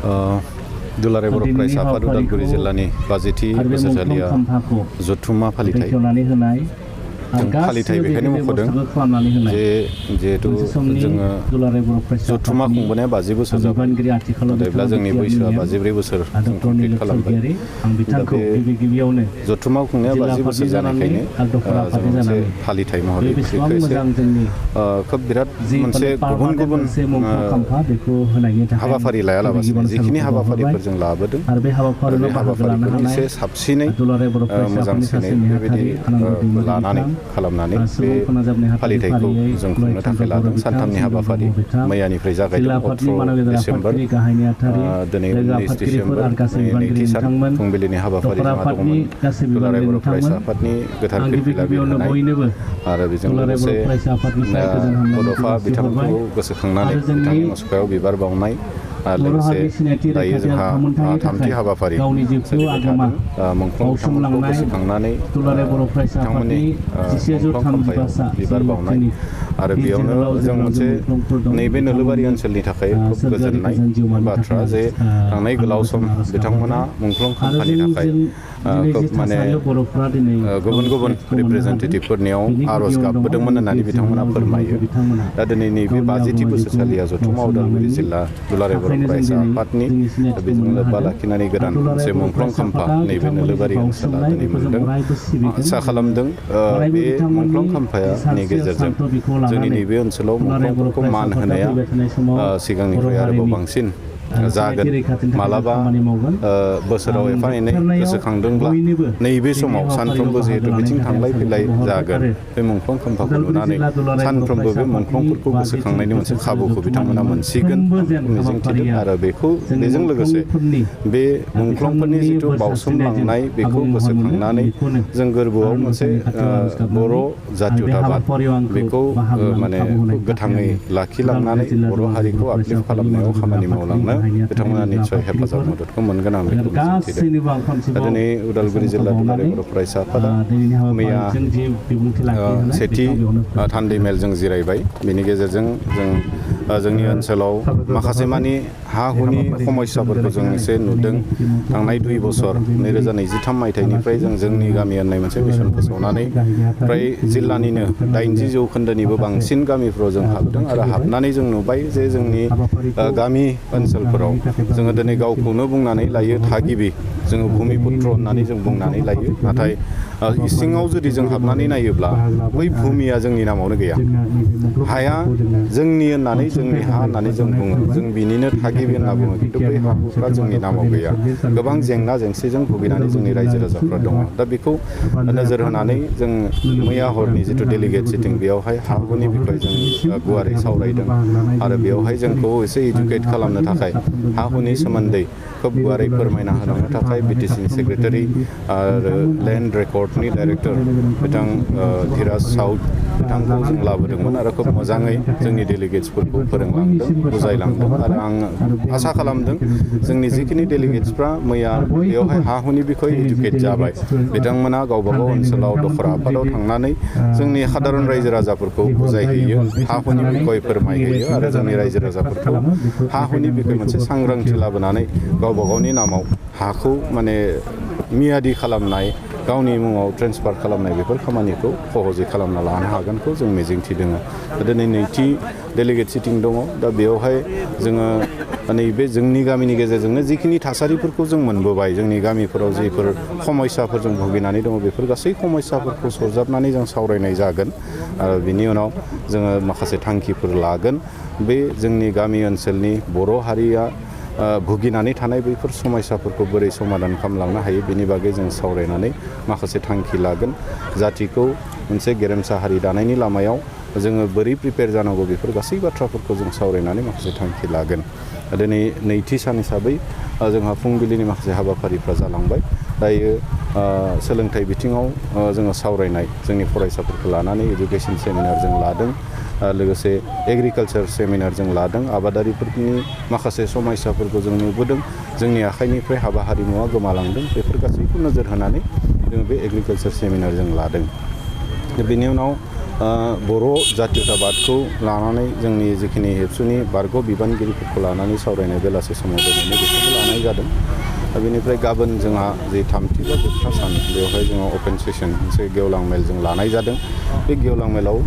दुलाराय बर' फरायसा आफाद उदालगुरि जिल्लानि 52थि बोसोरसालिया जथुम्मा फालिथाय जों फालिथाय बेखायनो मख'दों जिहेतु जोङो जथुम्मा खुंबोनाया 50 बोसोर जाबाय नाथायब्ला जोंनि बैसोआ 52 बोसोर जों कमप्लिट खालामबाय दा बे जथुम्मा खुंनाया 50 बोसोर जानायखायनो जों मोनसे फालिथाय महरै बेखौ एसे खोब बिराद मोनसे गुबुन हाबाफारि लायालाबासिनो जिखिनि हाबाफारिफोर जों लाबोदों बे हाबाफारिखौ एसे साबसिनै मोजांसिनै बेबायदि लानानै खालामनानै बे फालिथायखौ जों खुंनो थाखाय लादों। सानथामनि हाबाफारि मैयानिफ्राय जागायदों 18 डिसेम्बर दिनै 19 डिसेम्बर नैथि सान फुंबिलिनि हाबाफारि जोंहा दंमोन दुलाराय बर' फरायसा आफादनि गोथार फिरफिला बिरहोनाय आरो बेजों लोगोसे बड'फा बिथांखौ गोसोखांनानै बिथांनि मुसुखायाव बिबार बावनाय लोगोसे दायो जोंहा थामथि हाबाफारि सोलिबाय थादों मुंख्लं बिथांमोनखौ गोसोखांनानै बिथांमोननि मुंख्लं खाम्फायाव बिबार बावनाय आरो बेयावनो जों मोनसे नैबे नोलोबारि ओनसोलनि थाखाय खोब गोजोननाय बाथ्रा जे थांनाय गोलाव सम बिथांमोना मुंख्लं खाम्फानि थाखाय खोब माने गुबुन रिप्रेजेन्टेटिभफोरनियाव आर'ज गाबबोदोंमोन होननानै बिथांमोना फोरमायो। दा दिनै नैबे 50थि बोसोरसालिया जथुम्मा उदालगुरि जिल्ला दुलाराय बर' फरायसा आफादनि बेजों लोब्बा लाखिनानै गोदान मोनसे मुंख्लं खाम्फा नैबे नोलोबारि ओनसोला दिनै मोनदों। आसा खालामदों बे मुंख्लं खाम्फानि गेजेरजों जोंनि नैबे ओनसोलाव मुंख्लंफोरखौ मान होनाया सिगांनिफ्राय आरोबाव बांसिन जागोन। मालाबा बोसोराव एफा एनै गोसोखांदोंब्ला नैबे समाव सानफ्रोमबो जिहेतु बिथिं थांलाय फैलाय जागोन बे मुंख्लं खाम्फाखौ नुनानै सानफ्रोमबो बे मुंख्लंफोरखौ गोसोखांनायनि मोनसे खाबुखौ बिथांमोना मोनसिगोन मिजिंथिदों आरो बेजों लोगोसे बे मुंख्लंफोरनि जिथु बावसोमलांनाय बेखौ गोसोखांनानै जों गोरबोआव मोनसे बर' जातीयताबाद बेखौ माने गोथाङै लाखिलांनानै बर' हारिखौ आपलिफ्ट खालामनायाव खामानि मावलांनो बिथांमोना निस्सय हेफाजाब मददखौ मोनगोन आं बेखौ मिजिंथिदों। दिनै उदालगुरि जिल्ला दुलाराय बर' फरायसा आफादा मैया सेथि थान्दै मेल जों जिरायबाय। बेनि गेजेरजों जोंनि ओनसोलाव माखासे मानि हा हुनि समस्याफोरखौ जों एसे नुदों। थांनाय 2 बोसोर 2023 मायथाइनिफ्राय जोंनि गामि होननाय मोनसे मिसन फोसावनानै फ्राय जिल्लानिनो 80 जौखोन्दोनिबो बांसिन गामिफ्राव जों हाबदों आरो हाबनानै जों नुबाय जे जोंनि गामि ओनसोलफोराव जोङो दिनै गावखौनो बुंनानै लायो थागिबि जोङो भुमिपुत्र होननानै जों बुंनानै लायो नाथाय इसिङाव जुदि जों हाबनानै नायोब्ला बै भुमिया जोंनि नामावनो गैया। हाया जोंनि होननानै जोंनि हा होननानै जों बुङो जों बिनिनो थागिबि होनना बुङो खिन्थु बै हाफोरा जोंनि नामाव गैया। गोबां जेंना जेंसिजों भुगिनानै जोंनि रायजो राजाफ्रा दङ। दा बेखौ नोजोर होनानै जों मैया हरनि जिथु डेलिगेट सिटिं बेयावहाय हा हुनि बिखय जों गुवारै सावरायदों आरो बेयावहाय जोंखौ एसे इडुकेट खालामनो थाखाय हा हुनि सोमोन्दै खोब गुवारै फोरमायना होलांनो थाखाय बिटिसिनि सेक्रेटारि आरो लेन्ड रेकर्डनि डाइरेक्टर बिथां धीराज साउद बिथांखौ जों लाबोदोंमोन आरो खोब मोजाङै जोंनि डेलिगेट्सफोरखौ फोरोंलांदों बुजायलांदों आरो आं आसा खालामदों जोंनि जिखिनि डेलिगेट्सफ्रा मैया बेवहाय हा हुनि बिखय इडुकेट जाबाय बिथांमोना गावबागाव ओनसोलाव दखरा आफादाव थांनानै जोंनि साधारन रायजो राजाफोरखौ बुजायहैयो हा हुनि बिखय फोरमायहैयो आरो जोंनि रायजो राजाफोरखौ हा हुनि बिखय मोनसे सांग्रांथि लाबोनानै गावबा गावनि नामाव हाखौ माने मियादि खालामनाय गावनि मुङाव ट्रेन्सफार खालामनाय बेफोर खामानिखौ सहजै खालामना लानो हागोनखौ जों मिजिंथिदों। दिनै नैथि डेलिगेट सिटिं दङ। दा बेयावहाय जोङो नैबे जोंनि गामिनि गेजेरजोंनो जिखिनि थासारिफोरखौ जों मोनबोबाय जोंनि गामिफोराव जिफोर समस्याफोरजों भुगिनानै दङ बेफोर गासै समस्याफोरखौ सरजाबनानै जों सावरायनाय जागोन आरो बिनि उनाव जोङो माखासे थांखिफोर लागोन। बे जोंनि गामि ओनसोलनि बर' हारिया भुगिनानै थानाय बैफोर समस्याफोरखौ बोरै समाधान खालामलांनो हायो बेनि बागै जों सावरायनानै माखासे थांखि लागोन। जाथिखौ मोनसे गेरेमसा हारि दानायनि लामायाव जोङो बोरै प्रिपेयार जानांगौ बेफोर गासै बाथ्राफोरखौ जों सावरायनानै माखासे थांखि लागोन। दिनै नैथि सान हिसाबै जोंहा फुंबिलिनि माखासे हाबाफारिफ्रा जालांबाय। दायो सोलोंथाइ बिथिङाव जोङो सावरायनाय जोंनि फरायसाफोरखौ लानानै एडुकेसन सेमिनार जों लादों लोगोसे एग्रिकालचार सेमिनार जों लादों। आबादारिफोरनि माखासे समस्याफोरखौ जों नुबोदों जोंनि आखाइनिफ्राय हाबा हारिमुवा गोमालांदों बेफोर गासैखौ नोजोर होनानै जोङो बे एग्रिकालचार सेमिनार जों लादों। बेनि उनाव बर' जातीयताबादखौ लानानै जोंनि जिखिनि एबसुनि बारग' बिबानगिरिफोरखौ लानानै सावरायनाय बेलासे समाव दिनैनो बेखौबो लानाय जादों। दा बेनिफ्राय गाबोन जोंहा जे 3थि बा जोबथा सान बेवहाय जोङो अपेन सेसन मोनसे गेवलां मेल जों लानाय जादों। बे गेवलां मेलाव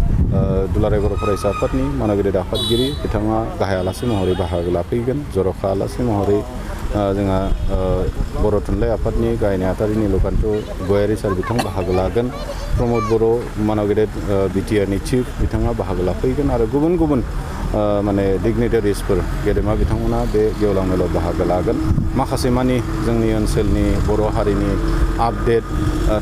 दुलाराय बर' फरायसा आफादनि मानगिरिद आफादगिरि बिथाङा गाहाय आलासि महरै बाहागो लाफैगोन। जर'खा आलासि महरै जोंहा बर' थुनलाइ आफादनि गाहाय नेहाथारि नीलकान्त गयारी सार बिथां बाहागो लागोन। प्रमद बर' मानगिरिद बिटिआरनि चिफ बिथाङा बाहागो लाफैगोन आरो गुबुन गुबुन माने डिगनिटारिसफोर गेदेमा बिथांमोना बे गेवलां मेलाव बाहागो लागोन। माखासे मानि जोंनि ओनसोलनि बर' हारिनि आपडेट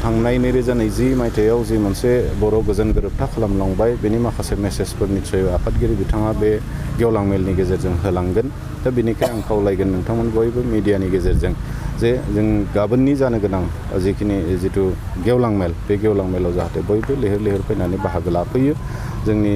थांनाय 2020 मायथाइयाव जि मोनसे बर' गोजोन गोरोबथा खालामलांबाय बेनि माखासे मेसेजफोर निस्सय आफादगिरि बिथाङा बे गेवलां मेलनि गेजेरजों होलांगोन। दा बेनिखाय आं खावलायगोन नोंथांमोन बयबो मिडियानि गेजेरजों जे जों गाबोननि जानो गोनां जिथु गेवलां मेल बे गेवलां मेलाव जाहाथे बयबो लैहोर लैहोर फैनानै बाहागो लाफैयो। जोंनि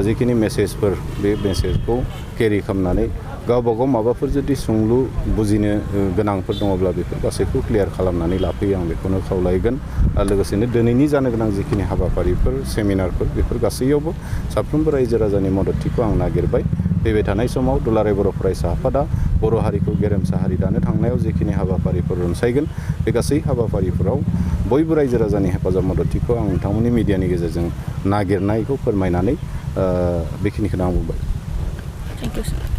जिखिनि मेसेजफोर बे मेसेजखौ केरि खालामनानै गावबा गाव माबाफोर जुदि सोंलु बुजिनो गोनांफोर दङब्ला बेफोर गासैखौ क्लियार खालामनानै लाफैयो आं बेखौनो खावलायगोन। आरो लोगोसेनो दिनैनि जानो गोनां जिखिनि हाबाफारिफोर सेमिनारफोर बेफोर गासैयावबो साफ्रोमबो रायजो राजानि मददथिखौ आं नागिरबाय। फैबाय थानाय समाव दुलाराय बर' फरायसा आफादा बर' हारिखौ गेरेमसा हारि दानो थांनायाव जिखिनि हाबाफारिफोर रनसायगोन बे गासै हाबाफारिफोराव बयबो रायजो राजानि हेफाजाब मददथिखौ आं नोंथांमोननि मिडियानि गेजेरजों नागिरनायखौ फोरमायनानै बेखिनिखौनो आं बुंबाय। Thank you sir.